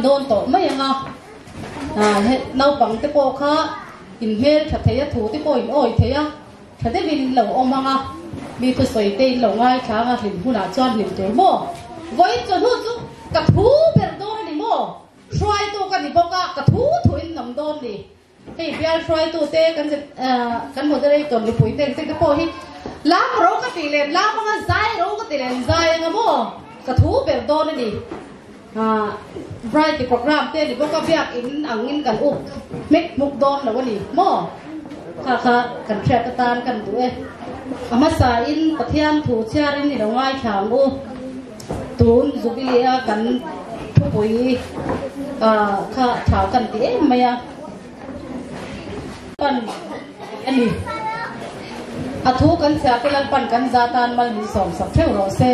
dawn tawh mai ang a, naupang te pawh kha in hmel tha thei a, thu te pawh in awi thei a, tha deuhin in lo awm ang a, mi thusawi te in lo ngaithla ang a, hlim hunah chuan hlim tur maw? Vawiin chawhnu chu ka thu ber dawn a ni maw? Hruaitu ka ni bawk a, ka thu thu in awm dawn ni. Hei bial hruaitute kan kan moderator mipui te te pawh hi lam ro ka tih len lam anga zai ro ka tih len zai anga maw ka thu ber dawn a ni. Variety program te ni bawk a biak in angin kan up hmek hmuk dawn lo a ni maw kha kha kan hriat atan kan duh e. A hmasa in Pathian thu chhiarin i lo ngaithla ang u. Tun Jubilee a kan thupui kha tha kan ti em mai a, pan a ni. A thu kan chhiah te Lalpan kan za tan mal min sawm sak theuh rawh se.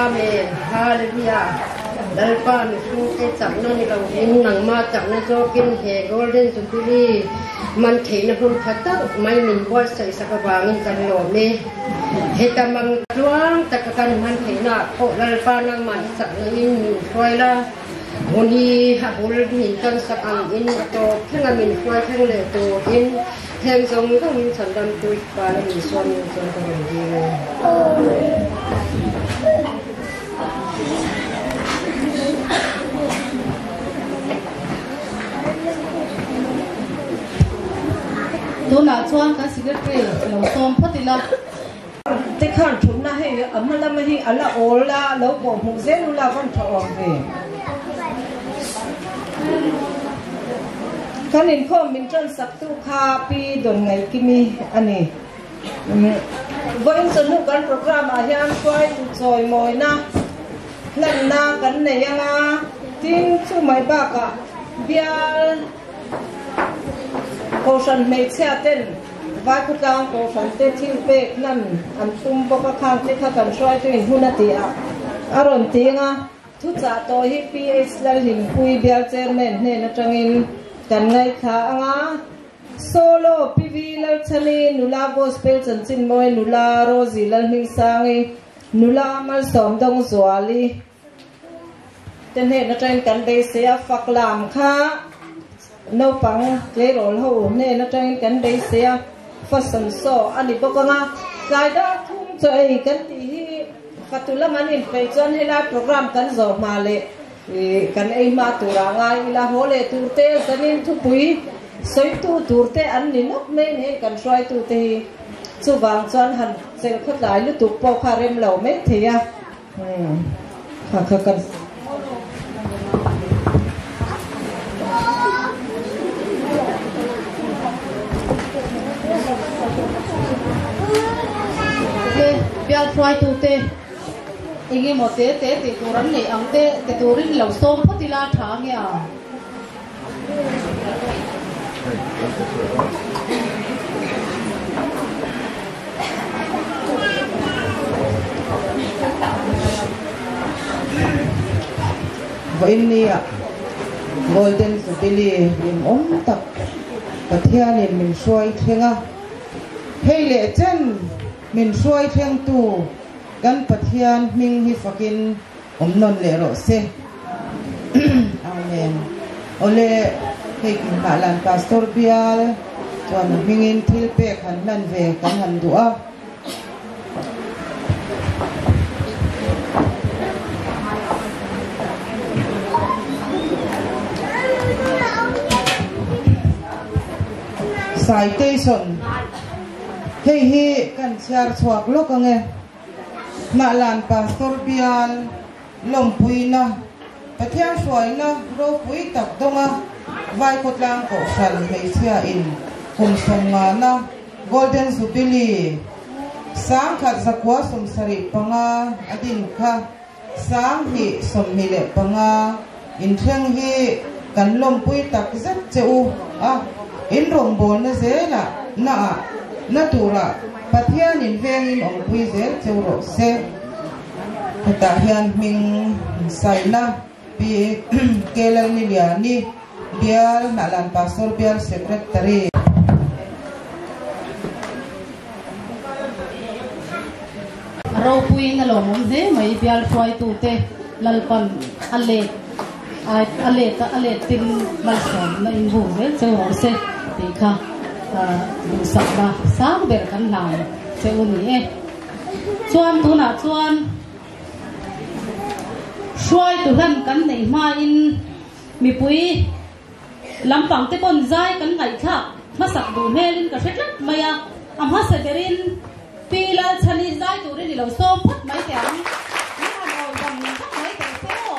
Amen. Hallelujah. Lalpa mihringte chakna ni lovin nangma chakna zawkin he Golden Jubilee man theihna hun tha tak mai min buatsaih sak avangin kan lawm e. Heta mang tluang taka kan hman theihna ah pawh Lalpa nangmah i chakna in min hruai la, hun hi a bul min tan sak ang in a tawp thleng a min hruai thleng leh turin Heng zawng zawng in chhandam tu i pa la min suam in chuan ka rawn dil e. Tunah chuan kan secretary lo sawm phawt ila. Te khan thutna hei a hma lama hi a la awl a, lo pawh hmuh zel ula van tha awm ve. Kan inkhawm min tan sak tu kha Pi Dawnngaihtimi a ni. Vawiin chawhnu kan programme ah hian hruaitu chawimawina hlanna kan nei anga, tin chu mai bakah bial Kohhran hmeichhia ten Vaikhawtlang Kohhran te thil pek hlan an tum bawk a, khang te kha kan hruaitu in hun a ti a, a rawn ting a. Thuchah tawh hi PH Lalhlimpui Bial Chairman hnen atangin kan ngaithla ang a, Solo PV Lalchhani, Nula Gospel Chanchinmawi Nula Rosie Lalhmingsangi, Nula Malsawm Dawngzuali te hnen atangin kan beisei a, fak lam kha naupang tleirawl ho hnen atangin kan beisei a, fashion show a ni bawk ang a, tlai dar thum chaw ei kan tih hi fatu lam an inpeih chuan helai program kan zawh hma leh kan ei hma turah ngai ila haw leh tur te zanin thupui sawitu tur te an ni nawk mai ni hei kan hruaitu te hi chuvang chuan han chelh khawtlai lutuk pawh kha rem lo mai thei a. Kha kha kan. Te bial hruaitu te engemaw te te tih tur an neih ang te ti turin lo sawm phawt ila tha nge a. Vawiin nia Golden Jubilee rinawm tak Pathianin min hruai thleng a, hei leh chen min hruai thlengtu kan Pathian hming hi fakin awm nawn leh rawh se. Amen. Awle, hei hnah lan Pastor bial chuan a hmingin thil pek han hlan ve kan han duh a. Citation, Hei hi kan chhiar chhuak lawk ange. Hnahlan Pastor bial lawmpuina, Pathian hruaina ropui tak dawnga Vaikhawtlang Kohhran hmeichhia in kum sawmngana Golden Jubilee 1975 a din kha 2025 inthleng hi kan lawmpui tak zet che u a, in rawngbawlna zelah na ah na turah Pathianin vengin awmpui zel cheu rawh se. Hetah hian hming insaina. Pi K Lalniliani Bial Hnahlan Pastor Bial Secretary. A ropuiin a lawmawm hle mai bial hruaitute Lalpan a let a let a letin malsawmna in buk zel cheu rawh se tih kha duhsakna sang ber kan hlan che u ni e. Chuan tunah chuan hruaitu hlan kan neih hmain mipui lampang te pawn zai kan ngaihthlak hmasak duh hmelin ka hre tlat mai a, a hmasa berin Pi Lalchhani zai turin i lo sawm phawt mai teh ang. Ni han awi dam vak mai teh se aw.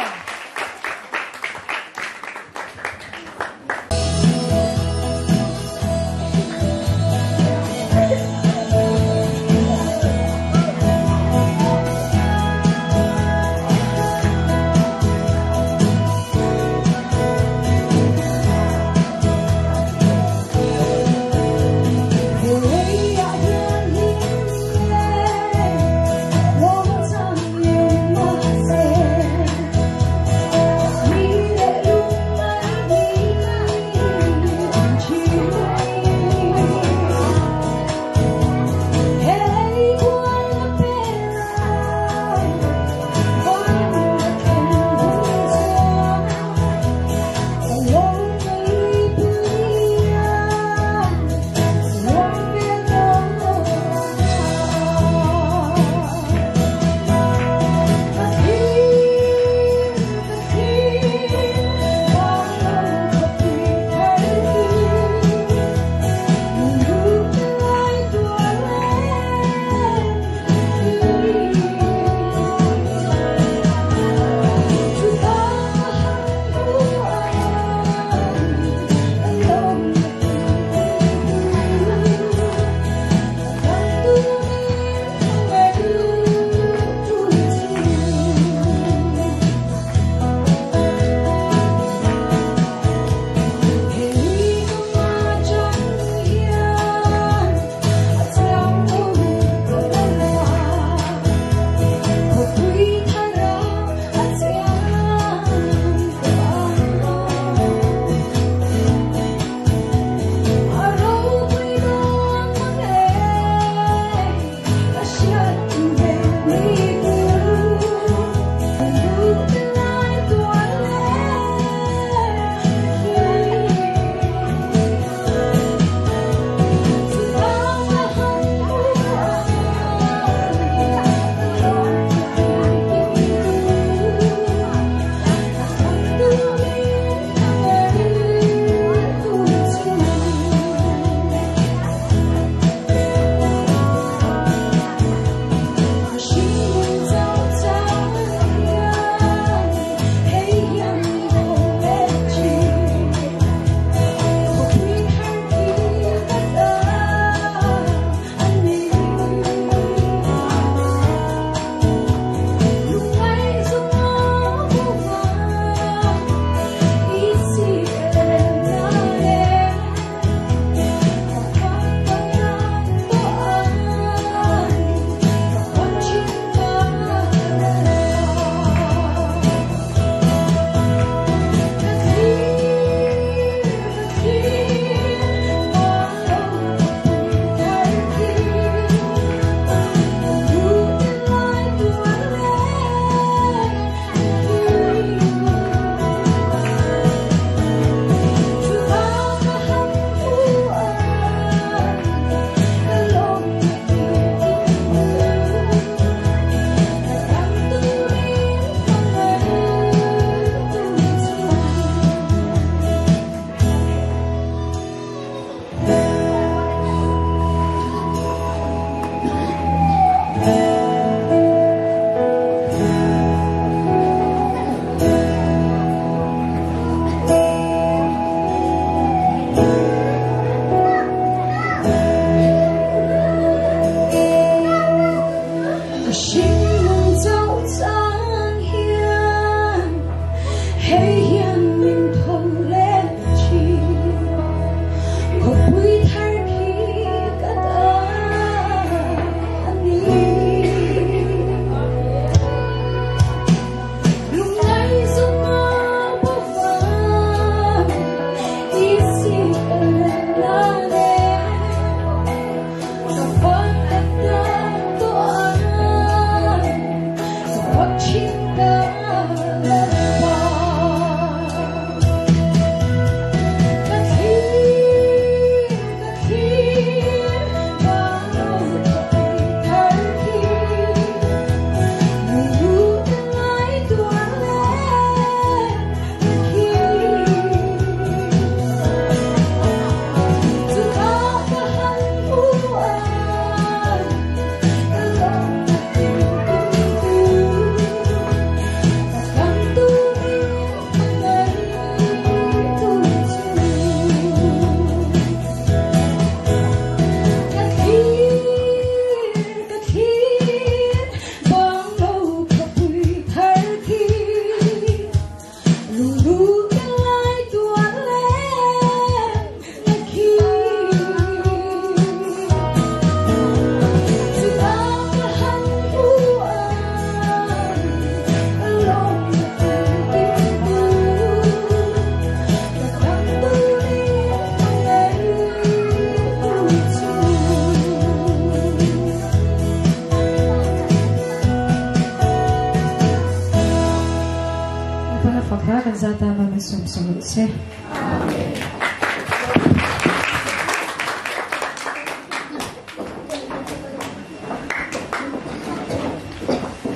che.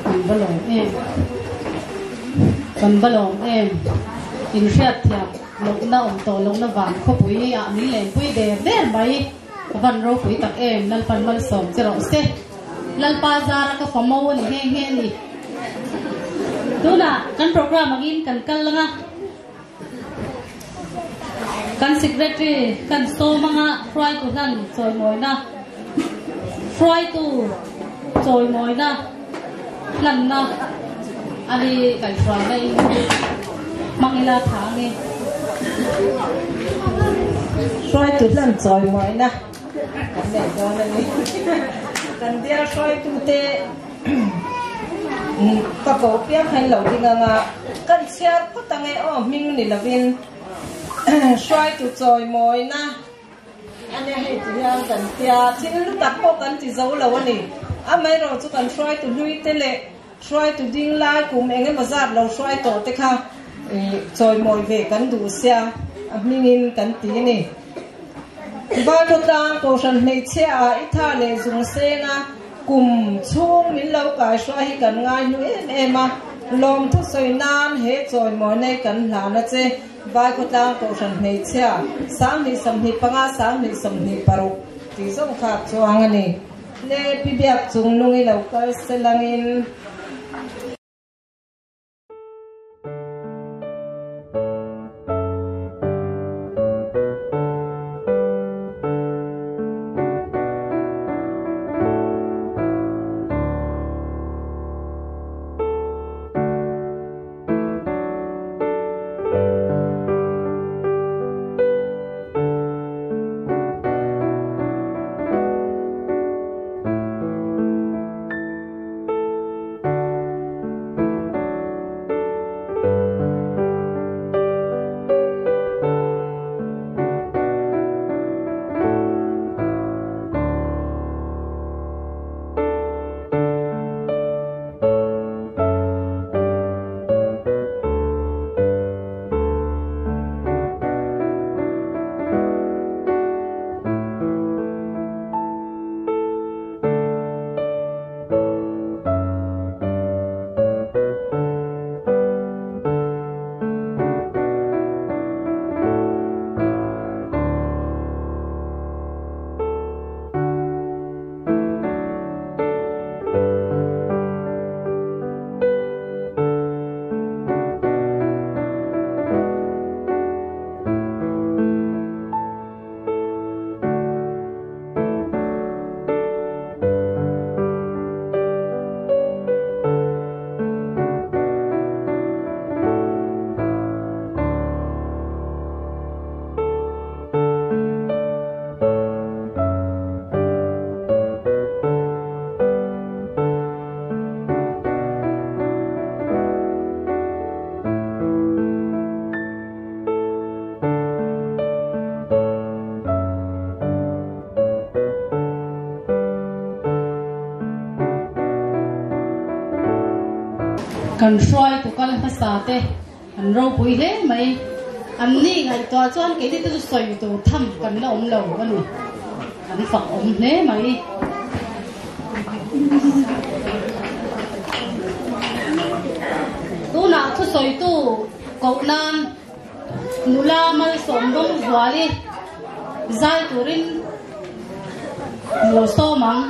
Kan va lawm em. Kan va lawm em. Inhriat thiam lohna awm tawh lohna vang khawpui ah min lenpui der der mai. Ka van ropui tak em. Lalpan malsawm che rawh se. Lalpa zara ka fa mo a ni nghe nghe a ni. Tunah kan program angin kan kal lang a. Kan Secretary kan sawm anga hruaitu hlan chawimawina hruaitu chawimawina hlanna a ni kaihhruaina in hmang ila tha ange. Hruaitu hlan chawimawina kan nei dawn a ni. Kan bial hruaitute ka ko piang khan lo ding anga kan chhiar phawt ange aw hming ni lovin hruaitu chawimawina a nia hei ti hian kan tia thil lu tak pawh kan ti zo lo a ni. Amaherawh chu kan hruaitu hlui te leh hruaitu ding lai kum eng emaw zat lo hruai tawh te kha chawimawi ve kan duh sia a hmingin kan ti a ni. Vaithawtlang Kohhran hmeichhia ah i tha leh zung senga kum chhung min lo kaihruai hi kan ngai hnu em em a, lawmthu sawi nan he chawimawi nei kan hlan a che. Vaikhawtlang Kohhran hmeichhia 2025 2026 tih zawng kha a chuang a ni. Le Pi Biak chung nung i lo kal se langin. Kan hruaitu kal hmasa te an ropui hle mai. An ni ngaihtuah chuan keini te chu sawi tur tham kan la awm lo a ni. An fak awm hle mai. Tunah thusawitu koh nan nula malsawm dawng zuali zai turin lo sawm ang.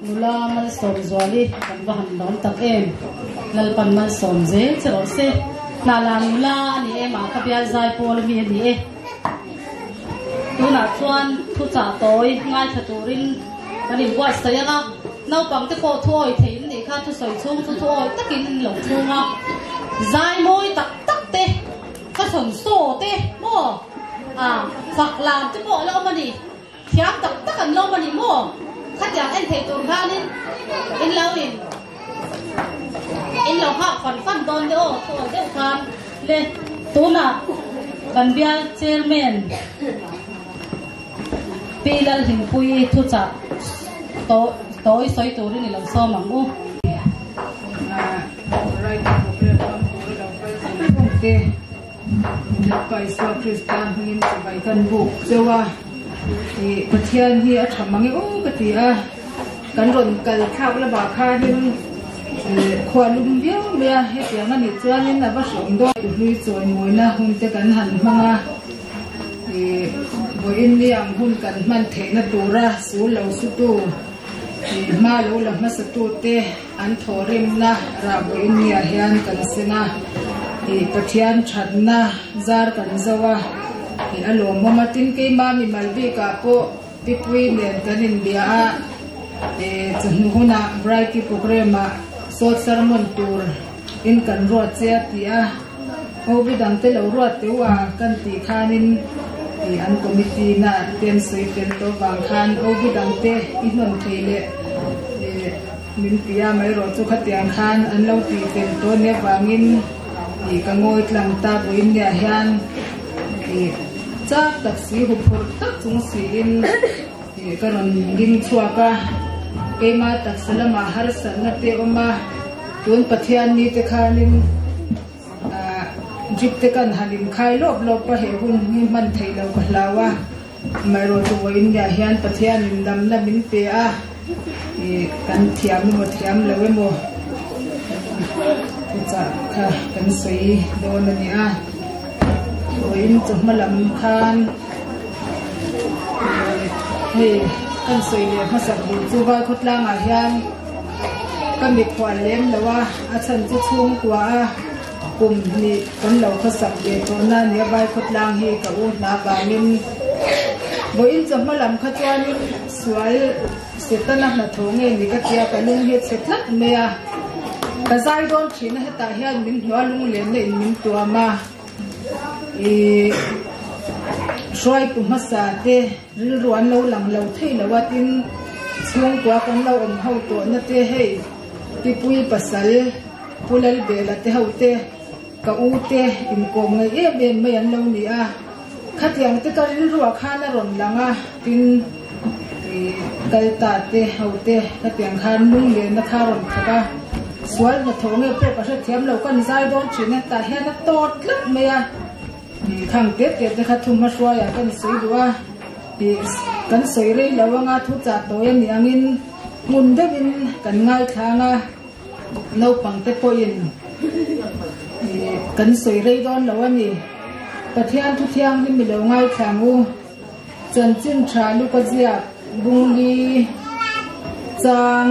Nula Malsawmzuali kan va han lawm tak em. Lalpan Malsawm zel che rawh se. Hnahla nula a ni em a, ka bial zai pawl ami a ni e. Tunah chuan thuchah tawi ngaithla turin kan inbuatsaih ang a, naupang te pawh thuawi thei in nih kha thusawi chhung chu thuawi takin in lo chhung a, zai mawi tak tak te, fashion show te maw a fak lam te pawh a la awm a ni. Thiam tak tak an lawm a ni maw? Khatiang en thei tur khanin in lo in in lo nghak fan fan dawn te aw thawl deuh khan le tunah kan bial chairman Pi Lalhimpuii thuchah tawi sawi turin i lo sawm ang u. Lalpa Isua Krista hmingin chibai kan buk cheu a, ih Pathian hi a tha mang e aw ka ti a, kan rawn kal thlak lamah khanin ih khua lum viau mai a, hetiang a nih chuanin a va hreawm dawn. Hlui chawi mawina hun te kan han hmang a, ih vawiin ni ang hun kan hman theihna tura sul lo sutu ih hma lo la hmasa tute, An thawhrimna rah vawiin niah hian kan sen a, ih Pathian thatna zar kan zo a, ih a lawmawm a, tin keimah mimal bikah pawh Pipui nen kan inbia a, ih chawhnu hunah Variety Programme ah sawt sermon tur in kan ruat che a ti a, Hobi dangte lo ruat teuh a kan tih khanin ih an committee na ten sawi fel tawh vang khan Hobi dangte i hnawn thei leh ih. min ti a, amaherawhchu khatiang khan an lo tih fel tawh nia vangin ih ka ngawi tlang ta vawiin nia hian ih chak tak si huphurh tak chung siin ih ka rawn ding chhuak a, keima taksa lamah harsatna te awm a, tun Pathian ni te khanin. Drip te kan han inkhai lawp lawp a, he hun hi hman theih loh ka hlau a, amaherawhchu vawiin niah hian Pathianin damna min pe a, ih kan thiam emaw thiam lo emaw thuchah kha kan sawi dawn a ni a, vawiin chawhma lam khan ih hei kan sawi leh hmasak duh chu Vaikhawtlangah hian. Ka mikhual lem lo a, a chhan chu chhungkua a kum hnih kan lo khawsak ve tawh na nia vai khawtlang hi ka u hna vangin vawiin chawhma lam kha chuanin sual Setana hnathawh nge ni ka tia ka lung hi a chhe tlat mai a, ka zai dawn thin a hetah hian min hnuai lunglenna in min tuam a, ih hruaitu hmasa te. Rilru an lo lang lo thei lo a, tin chhungkua kan lo awm ho tawhna te hei Pipui pasal Pu Lalbela te ho te ka u te inkawm ngaih em em mai an lo ni a, khatiang te ka rilruah khan a rawn lang a, tin ih kal ta te ho te khatiang khan lunglenna kha a rawn thawk a, sual hnathawh nge pawh ka hrethiam lo kan zai dawn thin a, tah hian a tawt tlat mai a. Khang tep tep te kha thum hmahruaiah kan sawi duh a, ih kan sawi rei lo anga thu chah tawi a nih angin hmun deuhin kan ngaithlang a, naupang te pawhin ih kan sawi rei dawn lo a ni. Pathian thu thianghlim i lo ngaithlang u, chanchin tha luka ziak bungli chang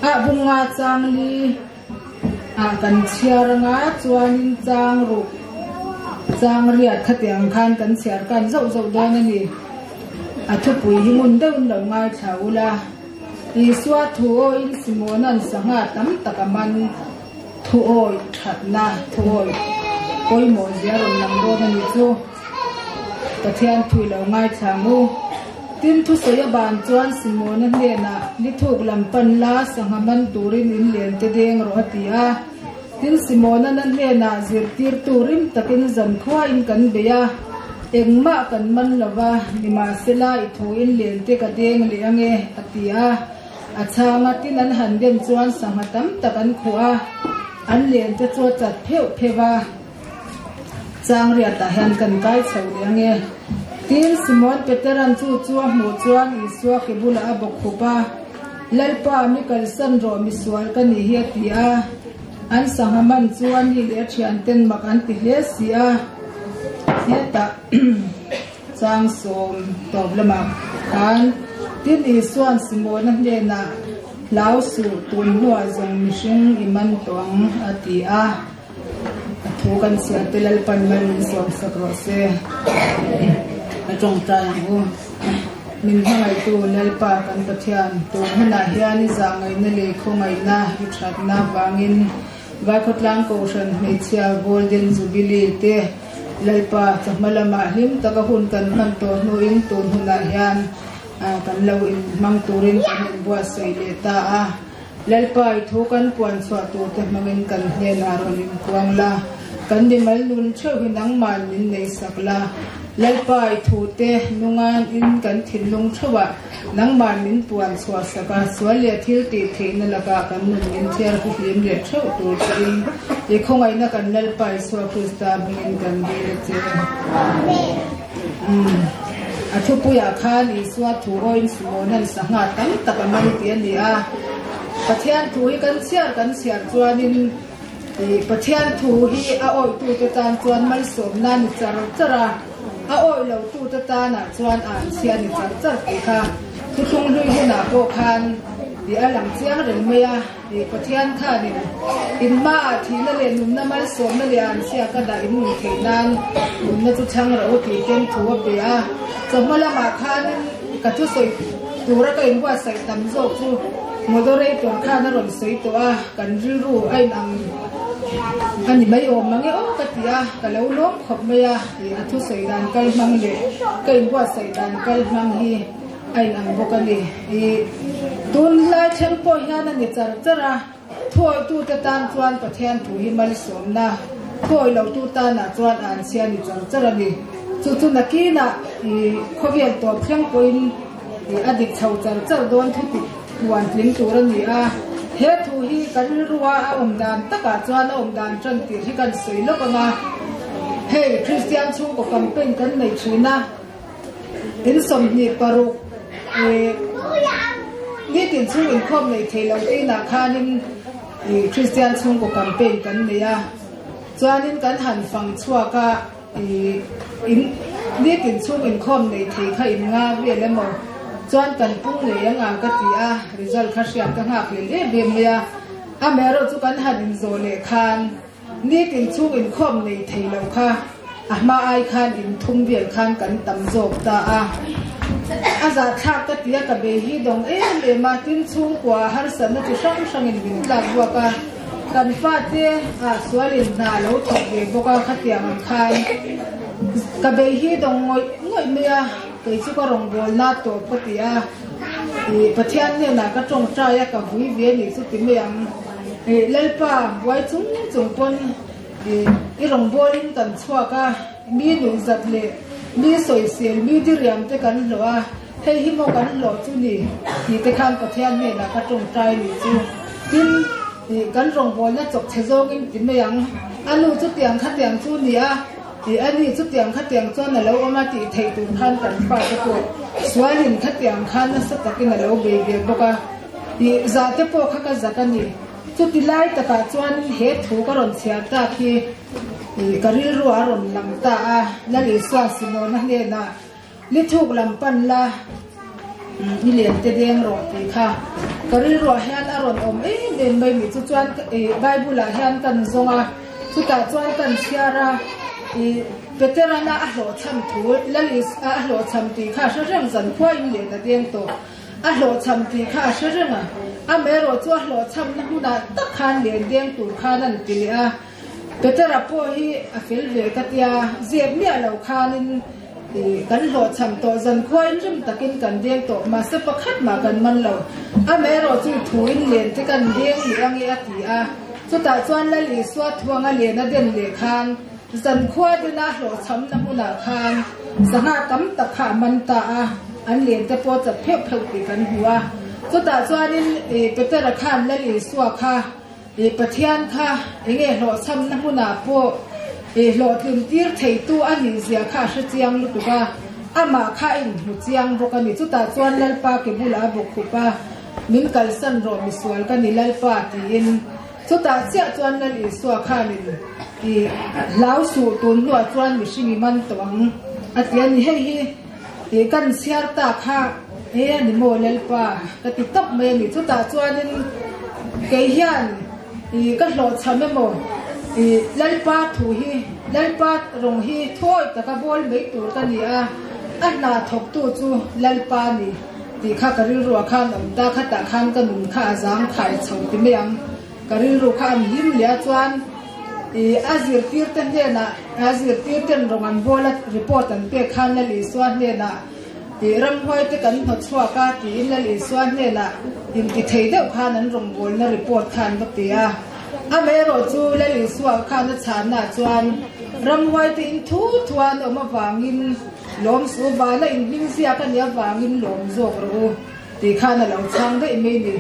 ah bunga changli. Ah kan chhiar anga chuanin chang ruk chang riat khatiang khan kan chhiar kan zauh zauh dawn a ni. A thupui hi ngun deuhin lo ngaithla ula, Isua thu awiin Simona'n sangha tam tak a man thu awi thatna thu awi pawimawh zia rawn lang dawn a ni chu. Pathian thui lo ngaithla ang u. Tin, thusawi a ban chuan Simona hnenah, Ni thuk lam pan la, sangha man turin in len te deng rawh a ti a. Tin, Simona'n a hnenah, Zirtirtu rim takin zankhuain kan bei a, engmah kan man lo va, nimahsela i thuin len te ka deng leh ange, a ti a. A chhang a, tin an han den chuan sangha tam tak an khuh a, an len te chu a chat pheuh pheuh a. Changriatah hian kan kai chho leh ange. Tin, Simon Petera'n chu chu a hmuh chuan Isua ke bulah a bawk khup a, Lalpa, mi kalsan rawh, misual ka nih hi a ti a. An sangha man chu a ni leh a thianten mak an ti hle si a. Hetah chang sawm tawp lamah khan tin Isua'n Simona hnenah, Hlau suh, tun hnuah zawng mihring i man tawh ang, a ti a. A thu kan chhiar te Lalpan mal min sawm sak rawh se. A tawngtai ang u. Min hmangaihtu Lalpa kan Pathian, tun hunah hian i zahngaihna leh khawngaihna i thatna vangin Vaikhawtlang Kohhran Hmeichhia Golden Jubilee te Lalpa chawhma lamah hlim taka hun kan hman tawh hnuin tun hunah hian kan lo inhmang turin kan inbuatsaih leh ta a. Lalpa i thu kan puan chhuah tur te hmangin kan hnenah rawn inpuang la, kan mimal nun theuh hi nangman min nei sak la. Lalpa i thu te nungan in kan thinlung theuhah nangman min puan chhuah sak a, sual leh thil tih theihna lakah kan nun min thiar huhlim leh theuh tur chein i khawngaihna kan Lalpa Isua Krista hmingin kan dil a che. Umm. A thupuiah khan Isua thu awiin Simona'n sangha tam tak a man tih a ni a. Pathian thu hi kan chhiar kan chhiar chuanin ih Pathian thu hi a awihtute tan chuan malsawmna a ni char char a, a awih lotute tanah chuan a an chhia a ni char char tih kha thuthlung hlui hunah pawh khan ih a lang chiang reng mai a. Ih Pathian khanin in hmaah thihna leh nunna malsawmna leh an chhia ka dah in nun theih nan nunna chu chhang rawh u tih ten thu a pe a. Chawhma lamah khanin ka thusawi tura ka inbuatsaih tam zawk chu moderator khan a rawn sawi tawh a, kan rilru a inang a ni mai awm mange aw ka ti a, ka lo lawm khawp mai a, ih a thusawi dan kal hmang leh ka inbuatsaih dan kal hmang hi a inang bawk a ni. Ih. Tunlai thleng pawh hian a ni char char a, thuawihtute tan chuan Pathian thu hi malsawmna, thuawilotu tanah chuan anchhia ni char char a ni. Chu chu nakinah i khawvel tawp thleng pawhin i a dik chho char char dawn thu tih puan tling tur a ni a. He thu hi ka rilrua a awm dan takah chuan a awm dan tan tir hi kan sawi lawk ang a. Hei Kristian chhungkaw campaign kan nei thin a. In 26 nitin chhung inkhawm nei thei lo te inah khanin Kristian chhungkaw campaign kan nei a, chuanin kan han fang chhuak a, in nitin chhung inkhawm nei thei kha in nga vel emaw chuan kan pung ngei anga ka ti a, result kha hriat ka nghak lel em em mai a, amaherawhchu chu kan han inzawh leh khan. Nitin chhung inkhawm nei thei lo kha a hma ai khan inthum vel khan kan tam zawk ta a. A zahthlak ka ti a, ka bei hi dawng em em a, tin chhungkua harsatna chi hrang hrangin min tlak buak a, kan fate ah sualin hna a lo thawk ve bawk a, khatiang ang khan ka bei hi dawng ngawih ngawih mai a, kei chu ka rawngbawlna tawp ka ti a, ih Pathian hnenah ka tawngtai a, ka vui ve nih chu ti mai ang. Lalpa, buai chung chung pawn i rawngbawlin kan chhuak a, mi nuihzat leh mi sawisel, mi diriam te kan hlawh a, hei hi maw kan hlawh chu ni tih te khan Pathian hnenah ka tawngtai nih chu. Tin, kan rawngbawlna chawp chhe zawngin ti mai ang, a nu chutiang khatiang chu ni a, a ni chutiang khatiang chuan a lo awm a tih theih tur khan kan fate pawh sualin khatiang khan nasa takin a lo bei ve bawk a. Ih, zah te pawh kha ka zak a ni. Chuti lai takah chuanin he thu ka rawn chhiar tak hi ih ka rilru a rawn lang ta a, Lal Isua Simona hnenah li thuk lam pan la, i len te deng rawh tih kha ka rilruah hian a rawn awm em em mai ni. Chu chuan ih Bible ah hian kan zawng a, chutah chuan kan chhiar a, ih Peterana a hlawhchham thu Lal Isua a hlawhchham tih kha hre reng zan khuain len a deng tawh. A hlawhchham tih kha a hre reng a, amaherawh chu a hlawhchhamna hmunah tak khan len deng tur khan an ti leh a. Petera pawh hi a fel ve ka tia, zep miah lo khanin kan hlawhchham tawh zan khuain rim takin kan deng tawh, mahse pakhat mah kan man lo. Amaherawh chu i thuin len te kan deng leh ange a ti a. Chutah chuan Lal Isua thuanga len a den leh khan zan khua dena hlawhchhamna hmunah khan sangha tam tak kha a man ta a. An len te pawh chat pheuh pheuh tih kan hmu a. Chutah chuanin Petera khan Lal Isua kha Pathian kha enge hlawhchhamna hmunah pawh hlawhtlin tir theitu a nih zia kha a hre chiang lutuk a, amah kha a inhmu chiang bawk a ni. Chutah chuan Lalpa ke bulah a bawk khup a, Min kalsan rawh misual ka ni Lalpa tiin. Chutah chiah chuan Lal Isua khanin hlau suh tun hnuah chuan mihring i man tawh ang a ti a ni. Hei hi. Tih kan chhiar ta kha e a ni maw Lalpa ka ti tawp mai a ni. Chutah chuanin kei hian ih ka hlawhchham emaw ih Lalpa thu hi Lalpa rawng hi thuawi taka bawl mai tur ka ni a, a hna thawktu chu Lalpa a ni tih kha ka rilruah khan awm ta. Khatah khan ka nun kha a zang khai chho ti mai ang. Ka rilru kha an hlim leh a chuan ih a zirtirte hnenah a zirtirten rawng an bawl a report an pek khan Lal Isua hnenah ih ramhuai te kan hnawt chhuak a tiin Lal Isua hnenah inti thei deuh khan an rawngbawlna report kha an va pe a. Amaherawh chu Lal Isua khan a chhanna chuan ramhuai te in thu thu an awm avangin lawm su vana inhming ziak a nih avangin lawm zawk rawh u. Tih khan a lo chhang daih mai ni.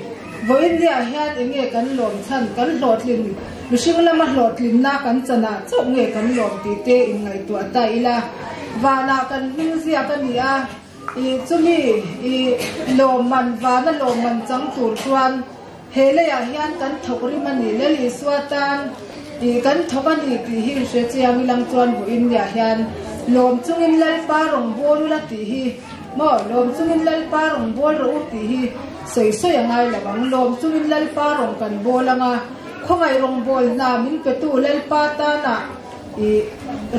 Vawiin niah hian eng nge kan lawm chhan, kan hlawhtlin, mihring lama hlawhtlinna kan chanah chauh nge kan lawm tih te inngaihtuah ta ila. Vanah kan hming ziak a ni a, ih chumi ih lawmman, vana lawmman chang tur chuan he leiah hian kan thawk rim a ni. Lal Isua tan ih kan thawk a ni tih hi hre chiang ilang chuan vawiin niah hian lawm chungin Lalpa rawngbâwl ula tih hi Maw, lawm chungin Lalpa rawn bawl rawh u tih hi sawi sawi a ngai lo ang. Lawm chungin Lalpa rawn kan bawl ang a, khawngaih rawngbâwl hna min petu Lalpa tana i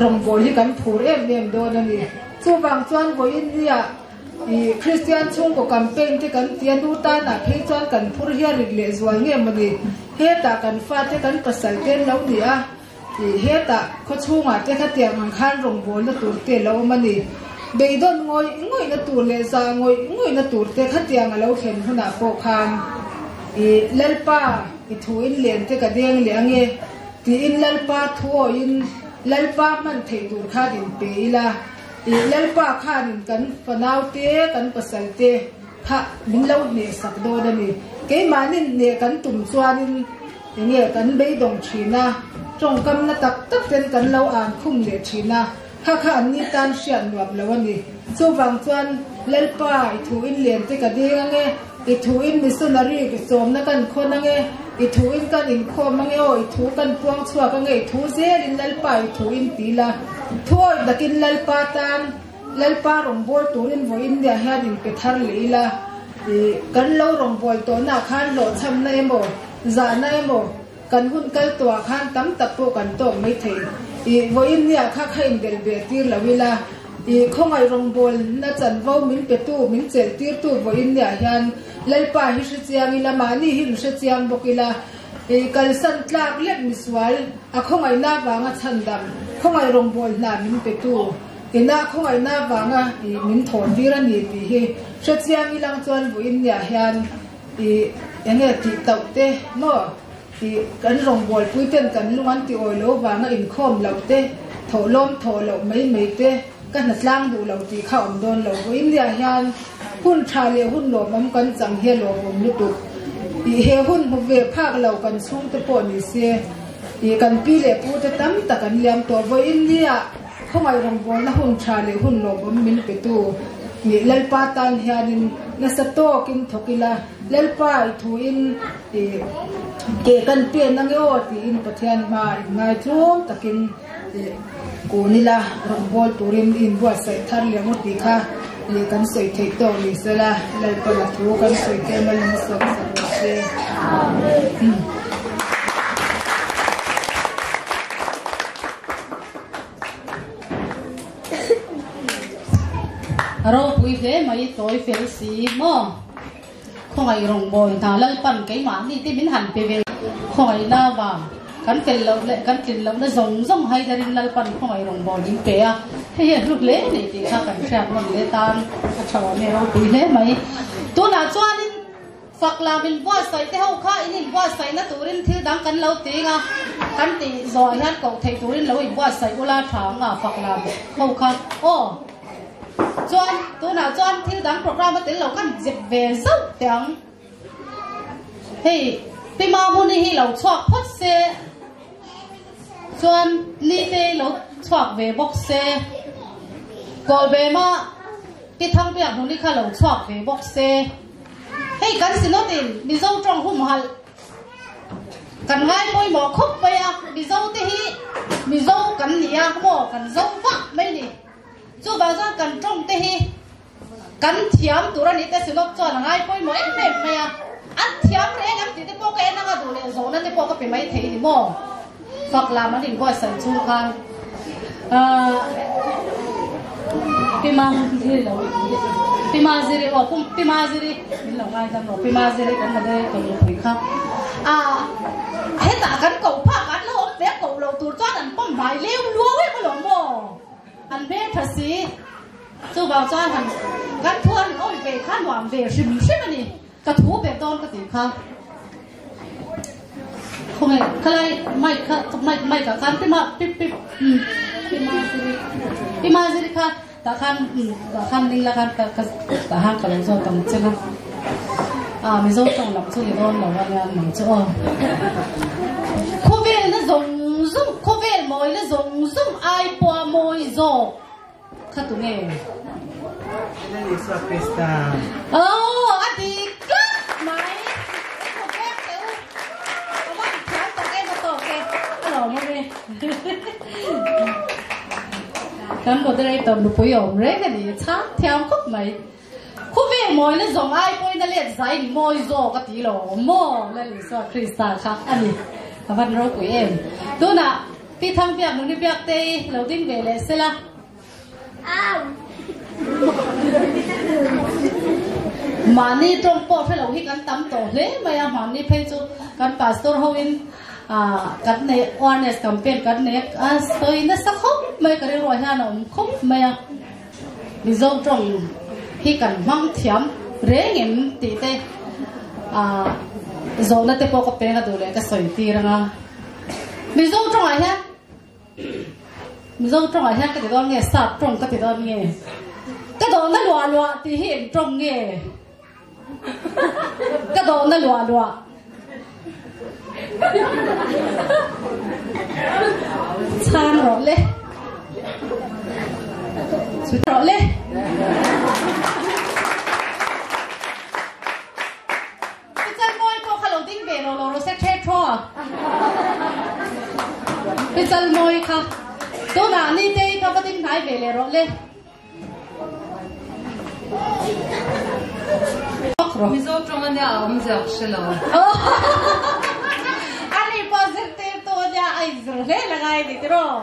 rawngbâwl hi kan phur em em dawn a ni. Chuvang chuan vawiin nia i Kristian chhungkaw campaign te kan ti a, nu tanah phei chuan kan phur hi a rit lehzual nge maw ni? Hetah kan fate kan pasal te an lo ni a. Tih hetah khaw chhungah te khatiang ang khan rawngbawlna tur te a lo awm a ni. Beidawn ngawih ngawihna tur leh zah ngawih ngawihna tur te khatiang a lo thlen hunah pawh khan i Lalpa i thu in len te ka deng leh ange tiin Lalpa thu awiin Lalpa hman theih tur khan in pe ila i Lalpa khanin kan fanau te kan pasal te kha min lo hneh sak dawn a ni. Keimahnin hneh kan tum chuanin enge kan beidawng thin a, tawngkamna tak tak ten kan lo an khum leh thin a, kha kha an ni tan hriat nuam lo a ni. Chuvang chuan Lalpa i thu in len te ka ding ange, i thu in missionary sawmna kan khawn ange, i thu in kan inkhawm ange aw, i thu kan puang chhuak ange, i thu zelin Lalpa i thu in ti la, thuawih takin Lalpa tan Lalpa rawngbâwl turin vawiin nia hian inpe thar leh ila, ih, kan lo rawngbâwl tawhnaah khan hlawhchhamna emaw, zahna emaw, kan hun kal tawhah khan tam tak pawh kan tawk mai thei. Ih, vawiin nia kha kha inbelh ve tir lo ila, ih, khawngaih rawngbâwlna chanvo min petu, min chelh tirtu vawiin nia hian Lalpa hi hre chiang ila, mahni hi inhre chiang bawk ila, ih, kalsan tlak lek misual, a khawngaihna avanga chhandam, khawngaih rawngbâwl hna min petu. Ina khawngaihna avanga i min thawn tir a ni tih hi hrechiang ilang chuan vawiin niah hian i enge tih tauh te maw i kan rawngbawlpui ten kan lung an ti awi lo vanga inkhawm loh te thawhlawm thawh loh mai mai te ka hnatlang duh lo tih kha awm dawn lo. Vawiin niah hian hun tha leh hun lawmawm kan chang hi a lawmawm lutuk. I he hun hmu ve phak lo kan chhungte pawh ni se i kan pi leh pu te tam tak an liam tawh. Vawiin niah Khawngaih rawngbawlna hun tha leh hun lawmawm min petu nih Lalpa tan hianin nasa tawkin thawk ila, Lalpa i thuin i ke kan pen ange aw tiin Pathian hma inngai tlum takin i kun ila, rawngbâwl turin i inbuatsaih thar leh ngawt tih kha i kan sawi theih tawk ni sela, Lalpa la thu kan sawi te malin sawm sak rawh se. Amen. A ropui hle mai tawi fel si maw khawngaih rawngbâwl hna Lalpan keimahni te min han pe ve khawngaihna vang kan fel loh leh kan tlin lohna zawng zawng haidarin Lalpan khawngaih rawngbâwl min pe a hei hi a hlu hle a ni tih kha kan hriat nawn leh tan a tha awm e ropui hle mai tunah chuanin Fak lam inbuatsaih te ho kha in inbuatsaihna turin thil dang kan lo ting a, kan tih zawh ah hian koh theih turin lo inbuatsaih ula tha ang a fak lam ho kha aw. Chuan tunah chuan thil dang program a tel lo khan zep ve zauh teh ang. Hei Pi Mamuni hi lo chhuak phawt se chuan Nite lo chhuak ve bawk se Kawlbema Pi Thangbiakhnuni kha lo chhuak ve bawk se. Hei kan Synod in Mizo tawng humhalh kan ngai pawimawh khawp mai a, Mizo te hi Mizo kan ni a maw kan zo vak mai ni. Chuvang chuan kan tawng te hi kan thiam tur a ni te Synod chuan a ngai pawimawh em em mai a. An thiam reng em tih te pawh ka en anga duh leh zawhna te pawh ka pe mai thei ni maw. Fak lam an inbuatsaih chung khan ahh Pi Maziri lo Pi Maziri aw Pi Maziri min lo ngaidam rawh Pi Maziri kan moderator nupui kha ah hetah kan koh phak an lo awm ve koh loh tur chuan an pawm hnai leu luau em alawm maw an hmeltha si chuvang chuan han kan thu an awih ve kha nuam ve hrim hrim a ni. Ka thu ber dawn ka tih kha. Khawnge khalai mic kha mic mic ah khan pima pip pip um pima ziri pima ziri kha tah khan um tah khan ding la khan ka ka tah khan ka lo zawt ang che na a mizo tawng lam chu ni dawn lo a nia nang chu aw khawvel na zawng zawng khawvel mawi na zawng zawng ai pawh a mawi zawk Kha tu nge? Lal Isua Krista. Oh, a dik tlat mai. Ka vek teh u. Ka van thiam tak em a tawk e. A lawm awm e. Kan moderator nupui awm reng a ni. Chhang thiam khawp mai. Khawvel mawina zawng ai pawhin a let zai ni mawi zawk a ti lo maw? Lal Isua Krista kha a ni. Ka van ropui em. Tunah Pi Thangbiak Nuni Biaktei lo ding ve leh sela. Mahni tawng pawh hre lo hi kan tam tawh hle mai a, mahni phei chu kan pastor hoin kan nei awareness campaign kan nei a sawi nasa khawp mai ka rilruah hian a awm khawp mai a. Mizo tawng hi kan hmang thiam reng em tih te zawhna te pawh ka peng a duh leh ka sawi tir anga. Mizo tawngah hian Mizo tawngah hian ka ti dawn nge sap tawng ka ti dawn nge ka dawhna luah luah tih hi eng tawng nge ka dawhna luah luah chhan rawh le rawh le Pichal mawi pawh kha lo ding ve lo lo rawh se the thaw a. Pichal mawi kha tunah ni te kha va ding hnai ve leh rawh le. Mizo tawng ania a awm ziak hre lo. Ani pawh zirtir tu ania a inzir hle la ngai ni tiraw.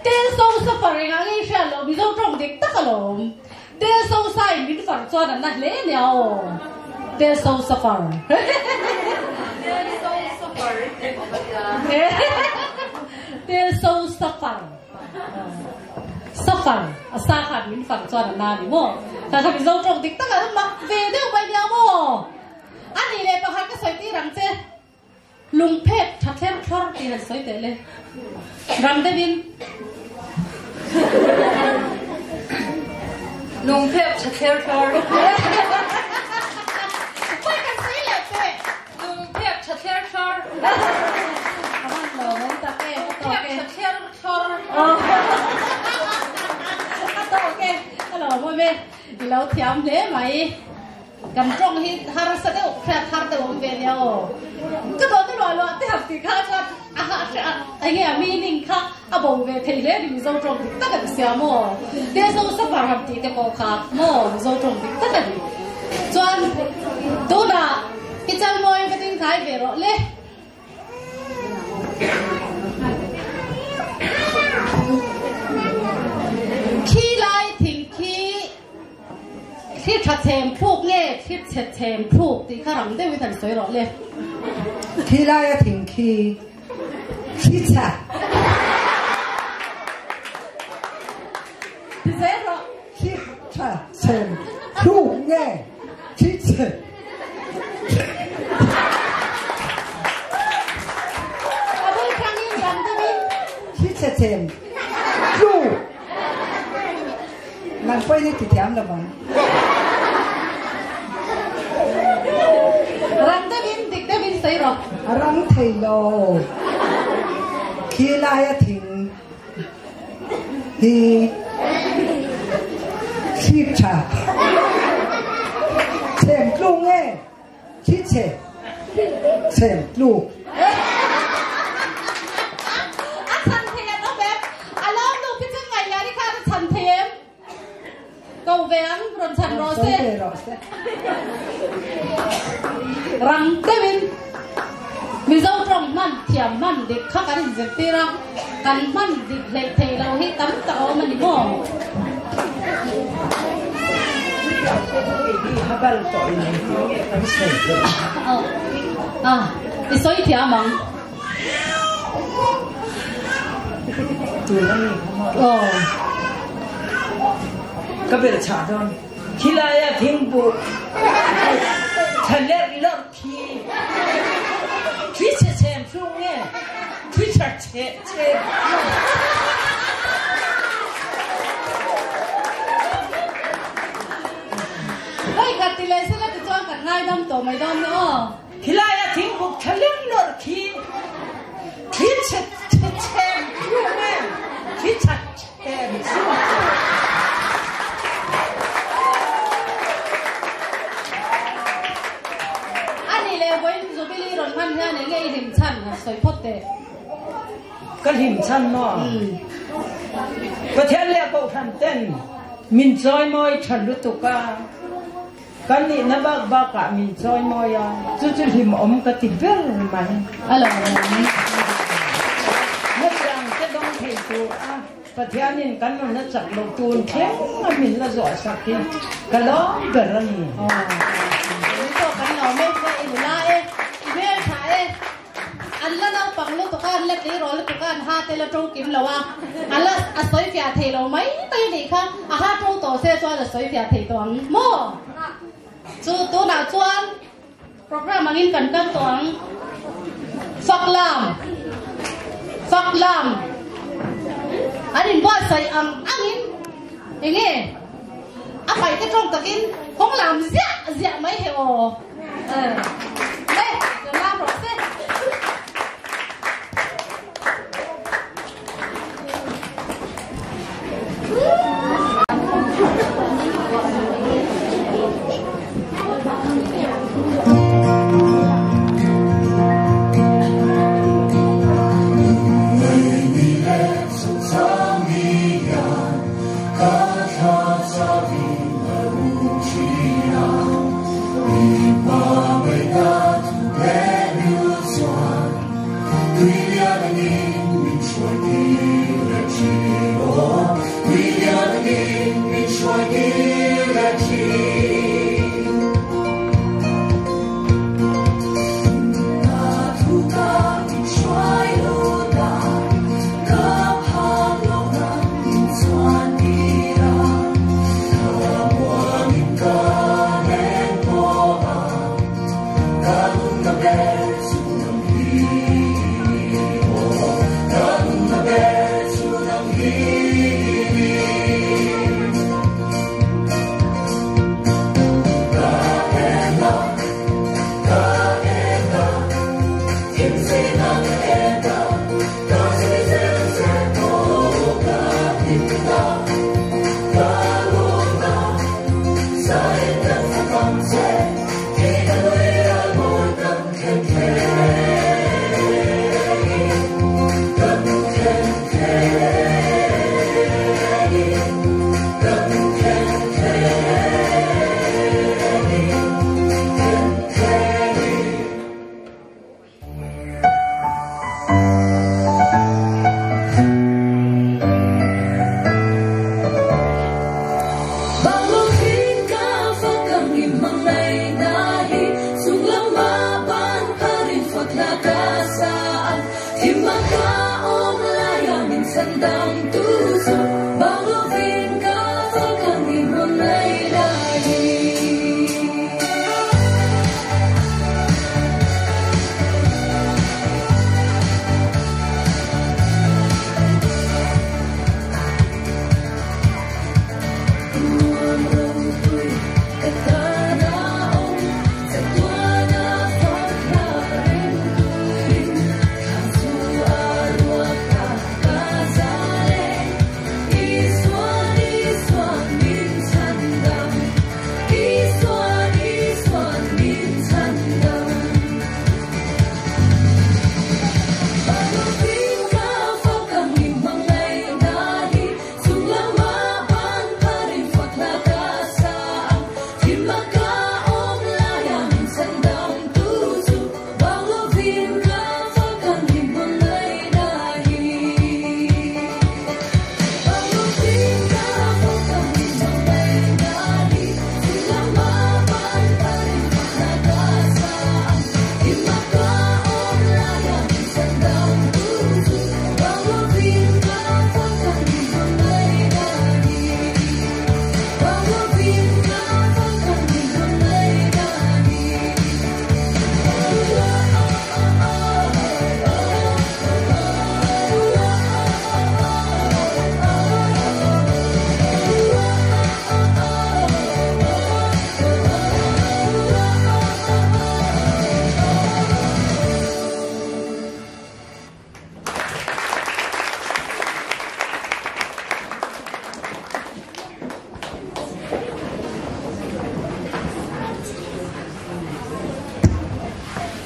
Tel so suffer engah nge i hriat loh Mizo tawng dik tak alawm. Tel so sa in min far chuan an na hle nia aw. Tel so sa far. Tel so sa far i ti bawk ania. Tel so sa far. Sa far. A sa khan min far chuan an na ni maw. Kha kha Mizo tawng dik tak an mak ve deuh mai nia maw. A nih leh pakhat ka sawi tir ang che. Lungphek tha thler thlawr tih han sawi teh le. Rang deuhin. Lungphek tha thler thlawr. Khawi kan sawi leh teh. Lungphek tha thler thlawr. A hman lo mai tak e, a tawk e. Lungphek tha thler thlawr. A tawk e, a lawmawm e. I lo thiam hle mai. Kan tawng hi harsa deuh hriat har deuh awm ve nia aw. Ka dawt a luah luah te han tih kha chuan a ha hre a enge a meaning kha a bo ve thei hle ni Mizo tawng dik tak a ni sia maw. Te zo safar han tih te pawh kha maw Mizo tawng dik tak a ni. Chuan tunah i chalmawi va ding hnai ve rawh le. Khi lai thing khi Thli tha chhem thluk nge thli chhe chhem thluk tih kha rang deuhin han sawi rawh le. Khi laia thing khi thli chhe. Ti zel rawh. Thli tha chhem thluk nge thli chhe. A bul hrangin rang deuhin. Thli chhe chhem thluk. Nang pawhin i ti thiam lo vang. Rang deuhin, dik deuhin sawi rawh. A rang thei lo. Khi laia thing hi thli tha chhem tlu nge thli chhe chhem tlu. A chhan thei an awm em? A lawm nu khi chu ngaih leh ni khan a chhan thei em? Ko ve ang, rawn chhan rawh se. Sawi ve rawh se. Rang deuhin Mizo tawng hman thiam hman dik kha kan inzirtir a, kan hman dik hleih theih loh hi tam tak a awm a ni maw? I sawi thiam ang. Ka belh chah dawn. Khilaia thingbuh tha lerh lerh khi thli chhe chhem thluk nge thli tha chhe chhem thluk. Hei khat ti leh sela tichuan kan ngaidam tawh mai dawn ni aw. Khilaia thingbuk tha leng lawrh khi thli chhe chhem thluk nge thli tha chhem thluk. A nih leh vawiin Jubilee rawn hman hian eng nge i hlim chhan han sawi phawt teh. Ka hlim chhan maw? Pathian leh Kohhran ten min chawimawi tha lutuk a. Kan nihna bak bakah min chawi mawi a, chu chu hlimawm ka ti ber mai. A lo awm. Hetiang te dawng thei tur a Pathianin kan nun a chak loh tun thleng a min la zawh sak hi ka lawm ber a ni. Ni pawh kan lo mek ve, i nula e, i hmeltha e. An la naupang lutuk a, an la tleirawl lutuk a, an ha te la to kim lo a ala a soi fia thei lo mai mai ni kha a ha to to se chuan a soi fia thei to ang mo chu tu na chuan program angin kan kan to ang faklam faklam anin bo sai ang angin enge a pai te trong takin không làm zia zia mấy he o le làm rồi se.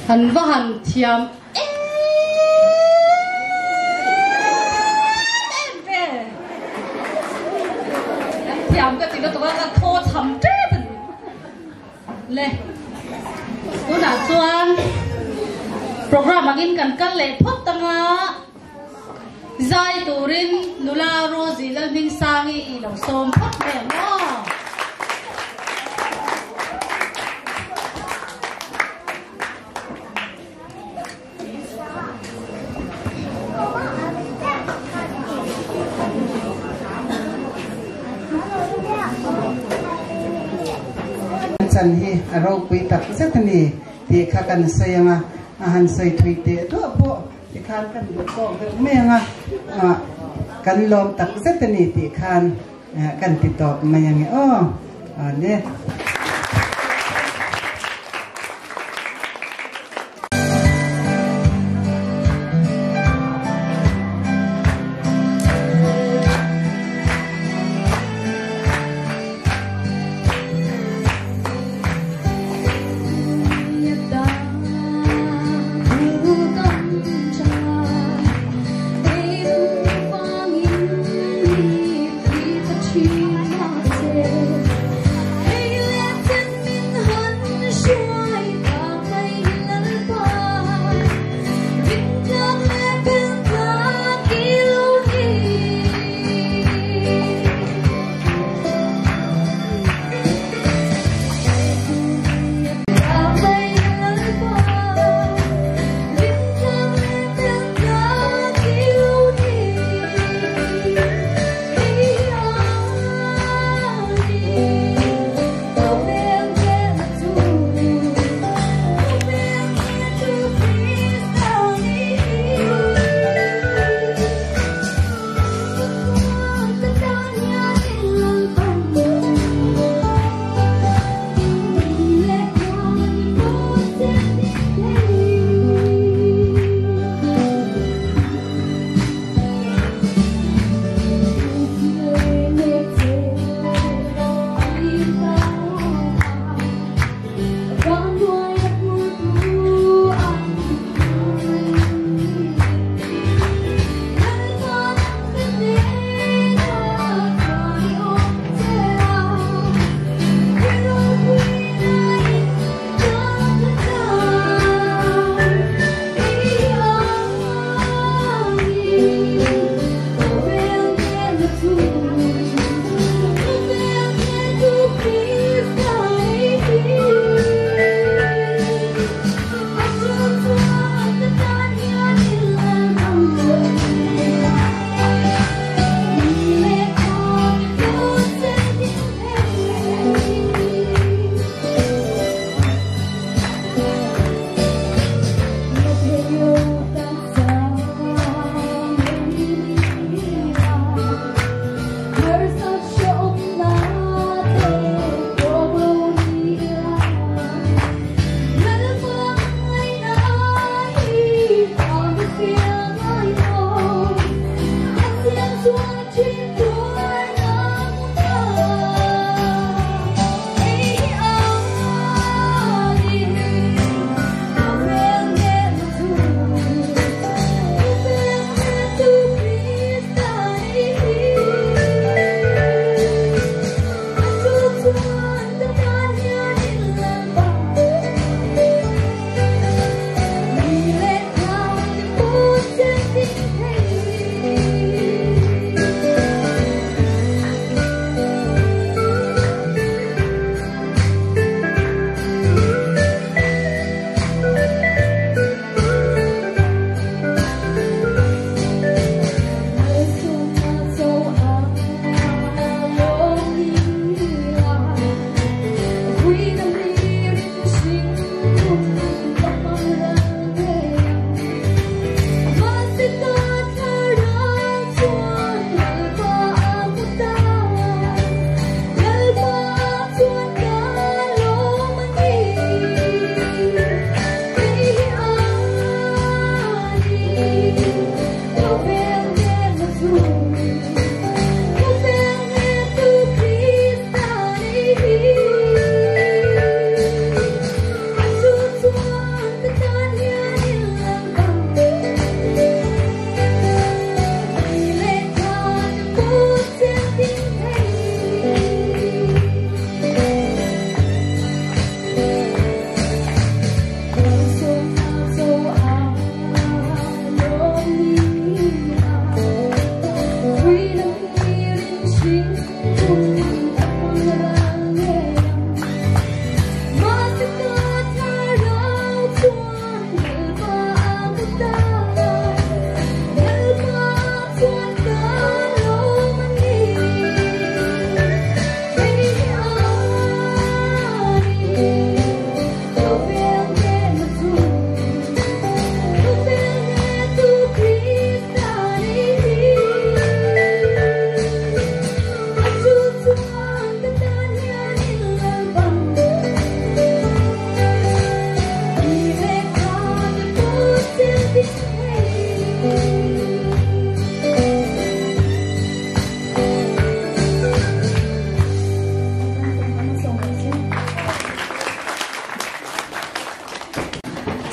Han va han thiam em em ve thiam ka ti lo to ka tho cham te le tuna chuan program angin kan kal le phot tanga zai turin nula Rosie Lalhming Sangi i lo som phot me mo. chan hi a ropui tak zet a ni tih kha kan sawi ang a, a han sawi thui teh duah pawh tikhan kan duh tawk deuh mai ang a, kan lawm tak zet a ni tih khan kan ti tawp mai ang e aw. Aw le.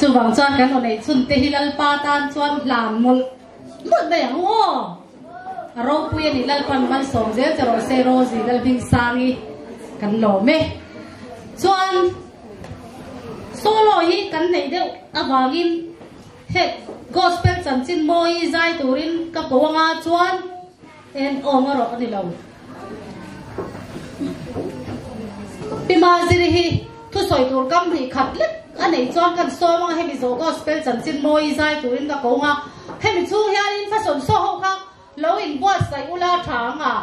Chuvang chuan kan aw neih chhun te hi Lalpa tan chuan hlan mawlh mawlh mai ang u aw. A ropui a nih Lalpan malsawm zel che rawh se Rosie Lalhmingsangi kan lawm e. Chuan solo hi kan neih deuh avangin he gospel chanchin mawi zai turin ka ko anga chuan en awm a rawh a ni lo. Pi Maziri hi thusawi tur kam hnih khat lek a neih chuan kan sawm anga hemi zawh gospel chanchin mawi zai turin ka ko anga hemi chhung hianin fashion show ho kha lo inbuatsaih ula tha anga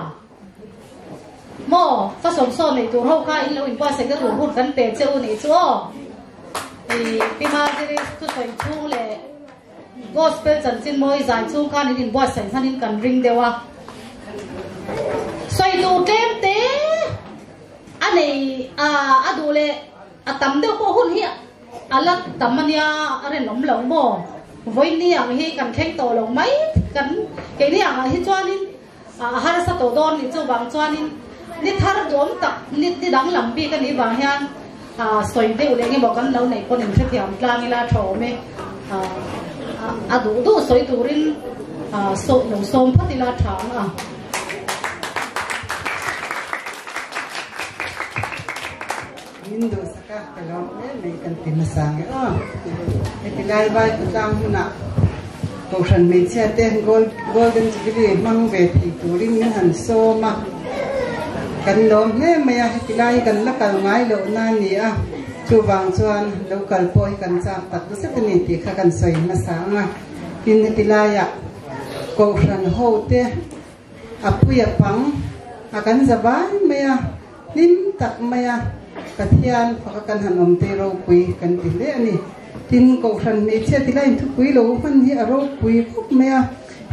maw fashion show neih tur ho kha in lo inbuatsaih na tur hun kan pe che u nih chu aw. Pi Maziri thusawi chhung leh Gospel chanchin mawi zai chhung khan in inbuatsaih hmanin kan ring deuh a. Sawi tur tlem te a nei a, a duh leh a tam deuh pawh hun hi a la tam a nia, a rinawm lo maw? Vawiin ang hi kan thleng tawh lo mai, kan keini angah hi chuanin a harsa tawh dawn nih chuvang chuanin ni thar duhawm tak ni ni danglam bik a nih vang hian sawi deuh leh engemaw kan lo neih pawn inhrethiam tlang ila tha awm e. A duh duh sawi turin lo sawm phawt ila tha ang a. Min duhsak a, ka lawm hle mai kan ti hmasa nge aw. Heti lai vai khawtlang hunah Kohhran hmeichhia te Golden Jubilee hmang ve thei turin min han sawm a, kan lawm hle mai a, heti lai hi kan la kal ngai loh na a ni a, chuvang chuan lo kal pawh hi kan chak tak zet a ni tih kha kan sawi hmasa ang a. Tin, heti laiah Kohhran ho te A pui a pang a kan za vai mai a, hlim tak mai a Pathian faka kan han awm te ropui kan ti hle a ni. Tin, Kohhran hmeichhia ti laiin thupui lo hman hi a ropui khawp mai a,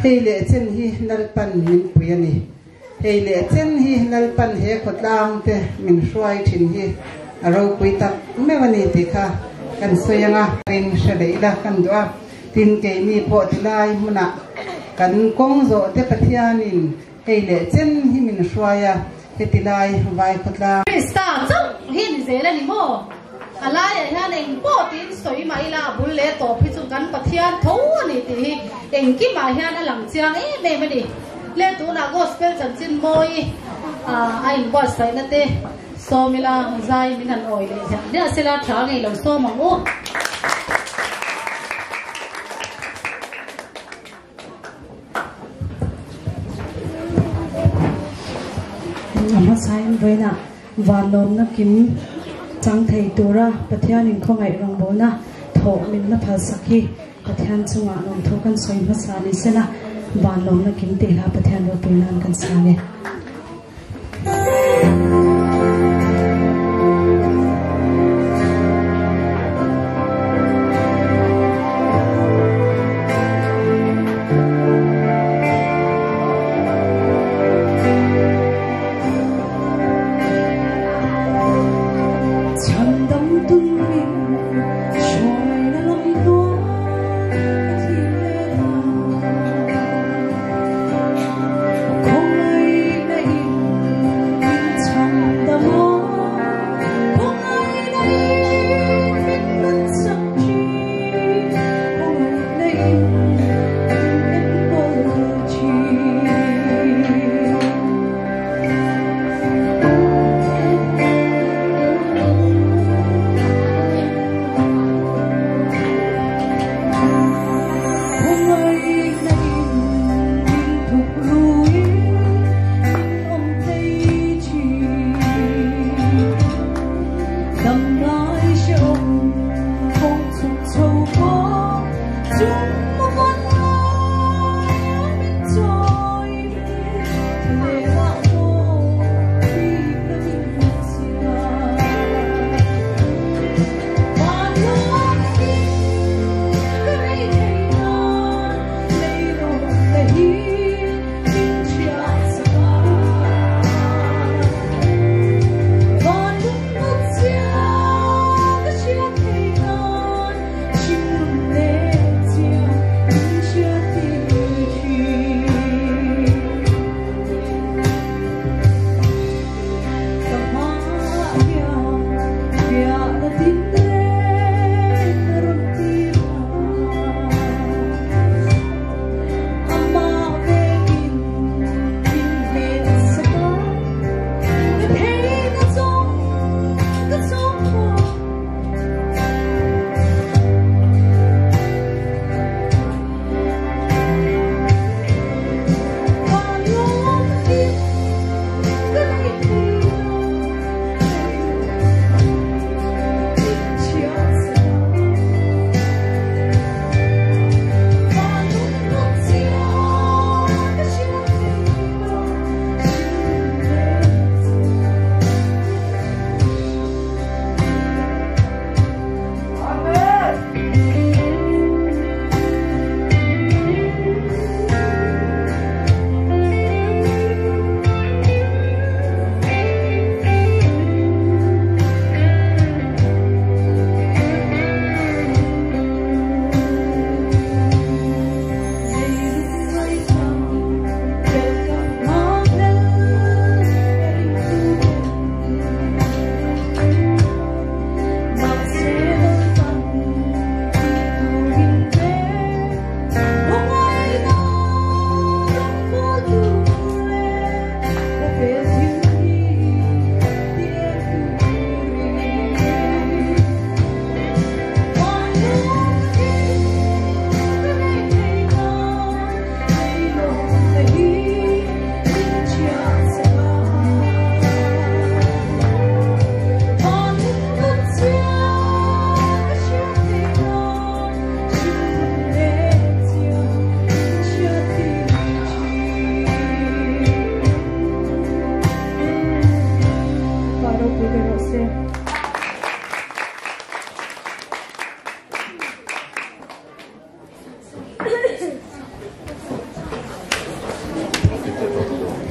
hei leh chen hi Lalpan min pui a ni. Hei leh chen hi Lalpan he khawtlang te min hruai thin hi a ropui tak meuh a ni tih kha kan sawi ang a. Rin hre leh ila kan duh a. Tin, keini pawh tilai hmunah kan kawng zawh te Pathianin hei leh chen hi min hruai a, heti lai vai khawtlang. Krista chauh hi ni zel a ni maw? A laiah hian eng pawh tiin sawi mah ila a bul leh tawp hi chu kan Pathian tho a ni tih hi engkimah hian a lang chiang em em a ni. Le tunah Gospel chanchin mawi a inbuatsaihna te Sawm ila zai min han awi leh hliah hliah sela tha ngei lo sawm ang u. A hmasain vawiinah vanlawmna kim chang thei tura Pathianin khawngaih rawngbawlna thawh min la phalsak hi Pathian chungah lawmthu kan sawi hmasa ni sela vanlawmna kim tih hla Pathian ropui nan kan sang e.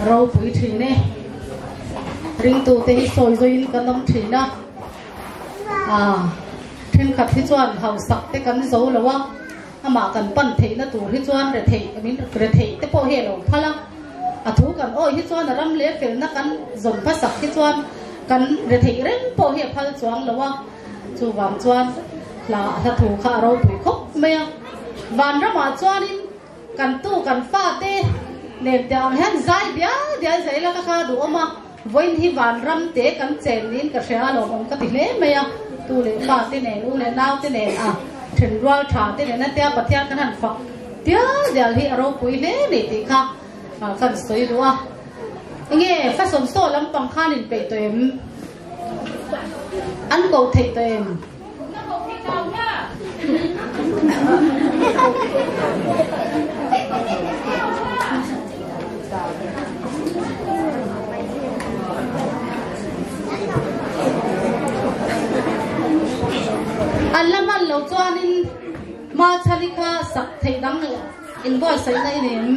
Ro pui thin e. Ring tu te hi sawi zoin kan awm thin a. A thenkhat hi chuan hausak te kan zo lo a. Amah kan pan theihna tur hi chuan re theih min re theih te pawh hi a lo phal a. A thu kan awi hi chuan a ram leh felna kan zawn hmasak hi chuan kan re theih reng pawh hi a phal chuang lo a. Chuvang chuan hla hla thu kha a ropui khawp mai a. Vanramah chuanin kan tu kan fa te nen te ang hian zai dial dial zel a ka kha duhawm a. Vawiin hi vanram te kan chen niin ka hria a lawmawm ka ti hle mai a. Tu leh fa te nen u leh nau te nen a thenrual tha te nen a tia Pathian kan han fak dial dial hi a ropui hle ni tih kha kan sawi duh a. Enge fashion show lampang khan inpeih tawh em? An ko theih tawh em? An la hman lo chuanin ma chhali kha sak theih dang inbuatsaihna i nei em?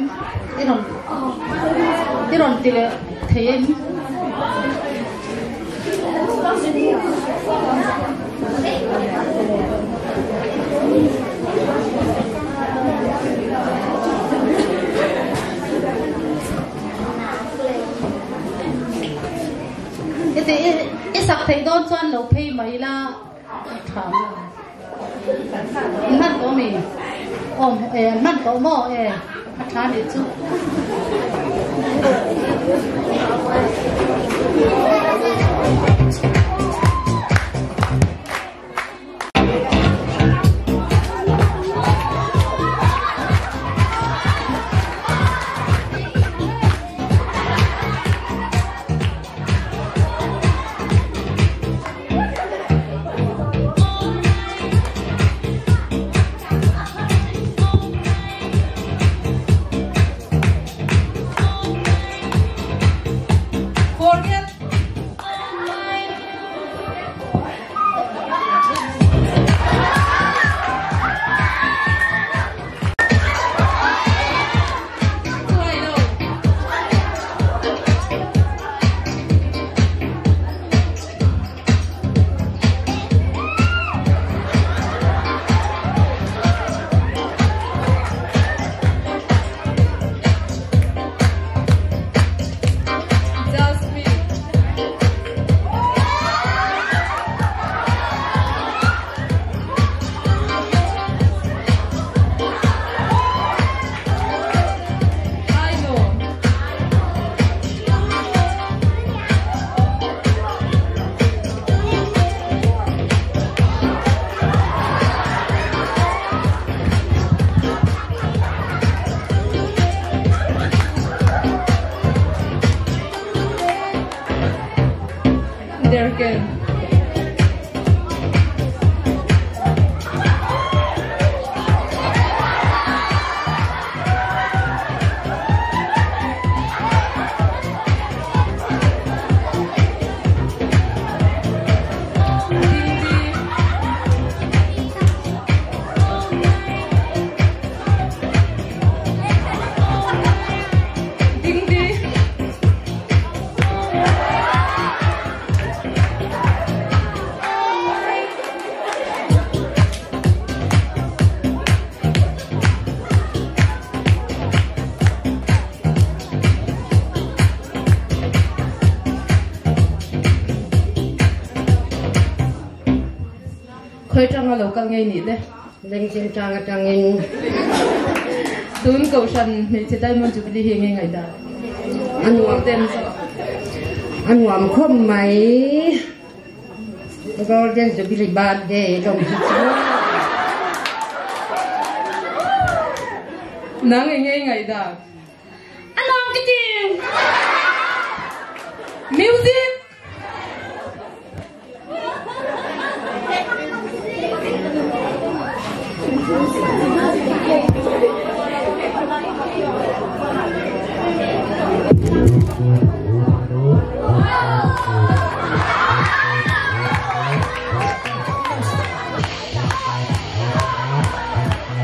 I rawn i rawn ti leh thei em? I i sak theih dawn chuan lo phei mai la. Tha man tawh mi awm e man tawh maw e a tha nih chu. Derken. Khoi tanga local ngei ni le lengchin tanga tangin tun ko shan hmeichhe Diamond Jubilee hi nge ngai da anuam ten so anuam khom mai Golden Jubilee birthday lom hi chu nang nge ngai da anuam ki ti music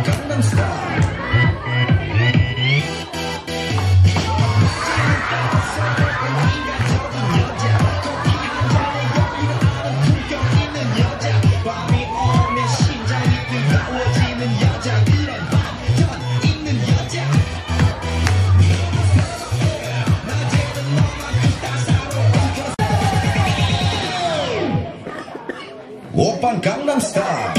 Gangnam Style. 오빤 강남스타일.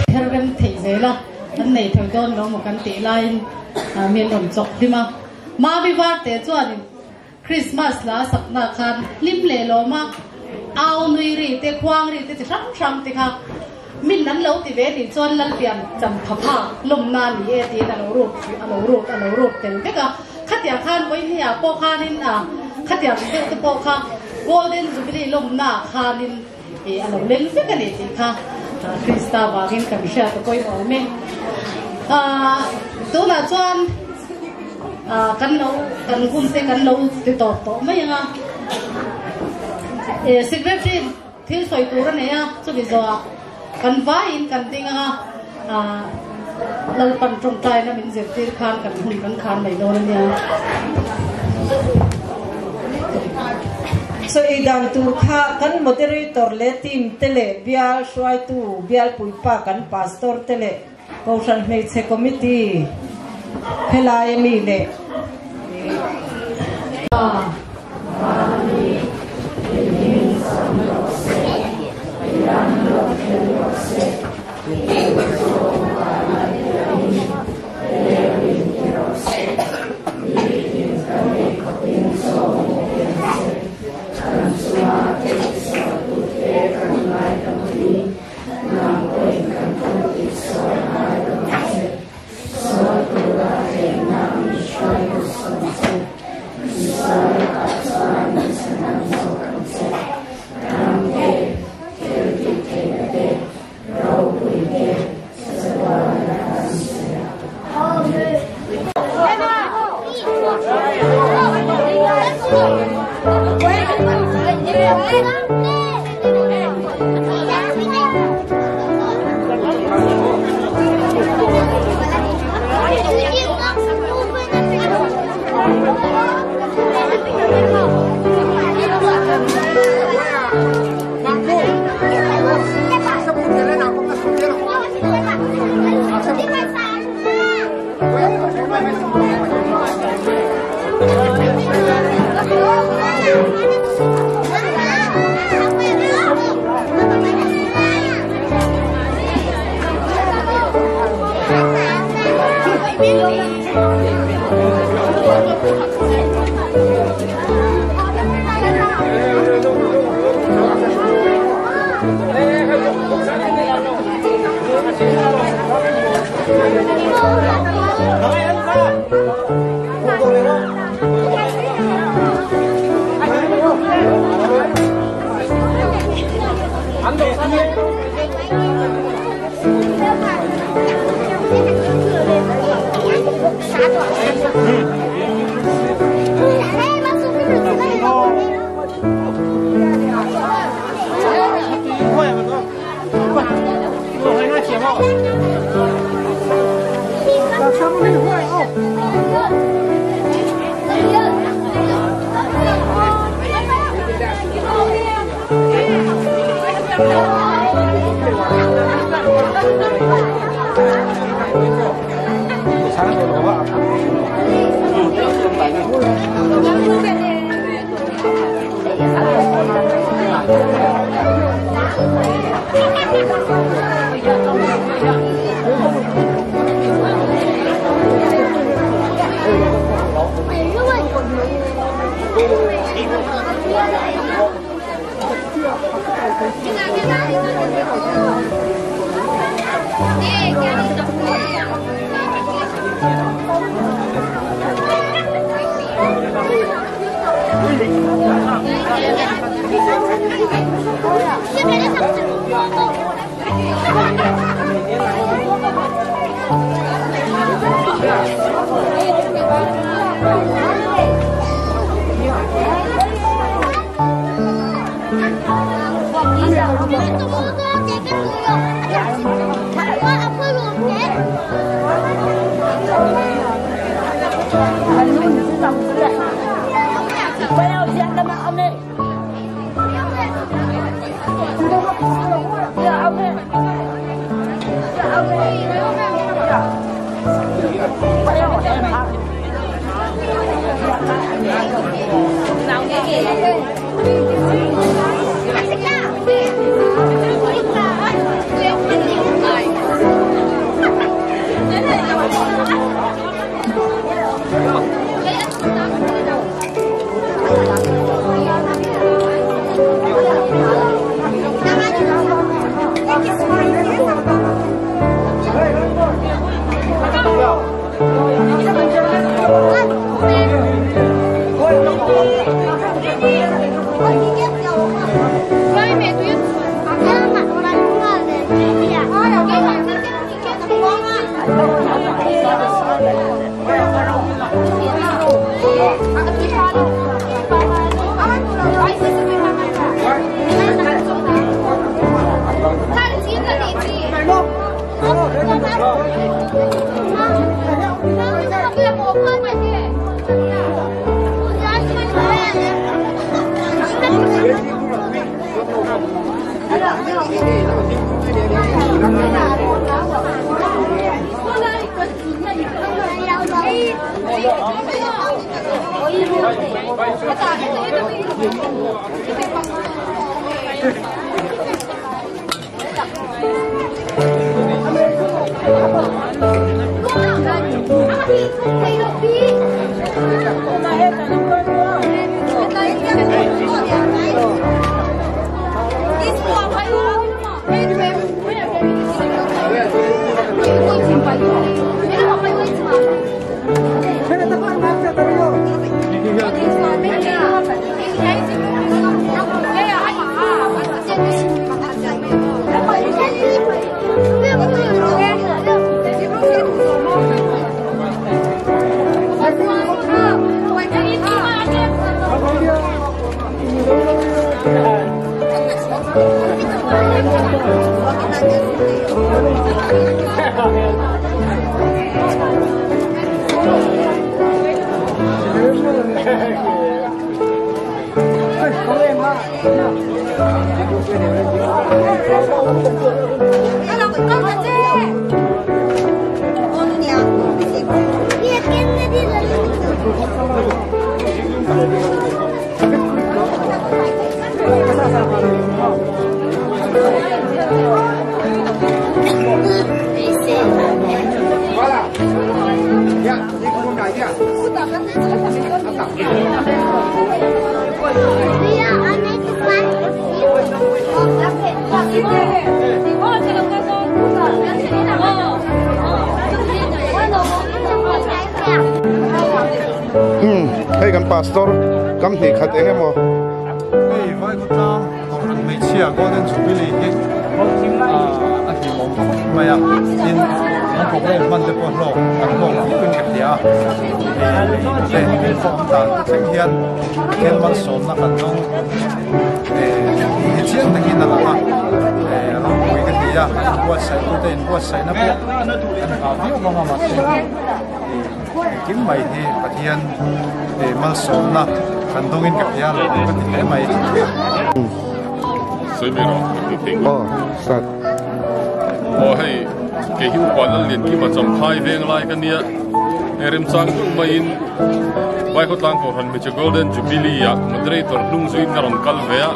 Herrem thei zela an nei thei don lo mo kan ti lain min rom chok dima ma bi war te chuan Christmas la sakna khan lim le lo ma aw nui ri te khwang ri te chi hrang hrang te kha min nan lo ti ve ni chuan lal pian cham pha pha lom na ni e ti na lo ru a lo ru a lo ru tel veka khatia khan koi ni a po khanin a khatia te te po kha golden jubilee lom na khanin e a lo leng veka ni ti kha Krista wangin kan hria ta koi awm e tu na chuan kan lo kan hun te kan lo ti to to mai anga e secretary thil soi tur ani a chu mi zo kan vai in kan ting anga lal pan tong tai na min zir tir khan kan hun kan khan mai don ania. So idan tu kha kan moderator le team tele bial hruai tu bial puipa kan pastor tele kohhran hmeichhe committee helai mi le Thank you. Hei kan pastor kam hnih khat eng emaw. Hei vai khawtlang Kohhran hmeichhia Golden Jubilee hi a hlimawm khawp mai a, tin an program hman te pawh hlawk an hlawk viau in ka hria a, hei min khawm dan te thleng hian Pathian malsawmna kan dawng tih hi chiang takin a lang a, a ropui ka ti a, inbuatsaih tute inbuatsaihna pawh an nghah viau vang a mahse Engkim mai hi Pathian malsawmna kan dawngin ka hria lo ka ti hle mai. Aw, start. Aw hei, kei hi upa Lalliankima Champhai veng lai ka nia. Hei remchang deuh maiin Vaikhawtlang Kohhran Hmeichhe Golden Jubilee ah moderator hnung zuiin ka rawn kal ve a,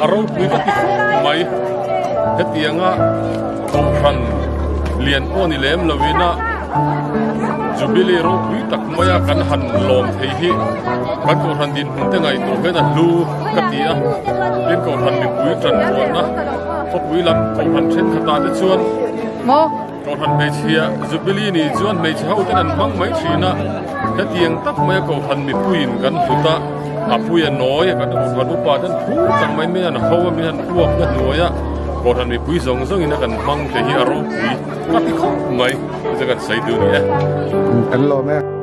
a ropui ka ti khawp mai. Hetianga Kohhran lian pawh ni lem loin a Jubilee ropui tak maia kan han lawm thei hi kan Kohhran dinhmun te ngaihtuah hian a hlu ka ti a, tin Kohhran mipui tanpuanna khawpui lam Kohhran thenkhatah te chuan Kohhran hmeichhia Jubilee ni chuan hmeichhe ho ten an hmang mai thin a, hetiang tak maia Kohhran mipuiin kan hlut a, a pui a nawi a kan Kohhran upa ten phur tak mai mai an ho a min han uap na hnuai a, Kohhran mipui zawng zawngin a kan hmang te hi a ropui ka ti khawp mai. Chu kan sawi duh ni e. Kan lawm e.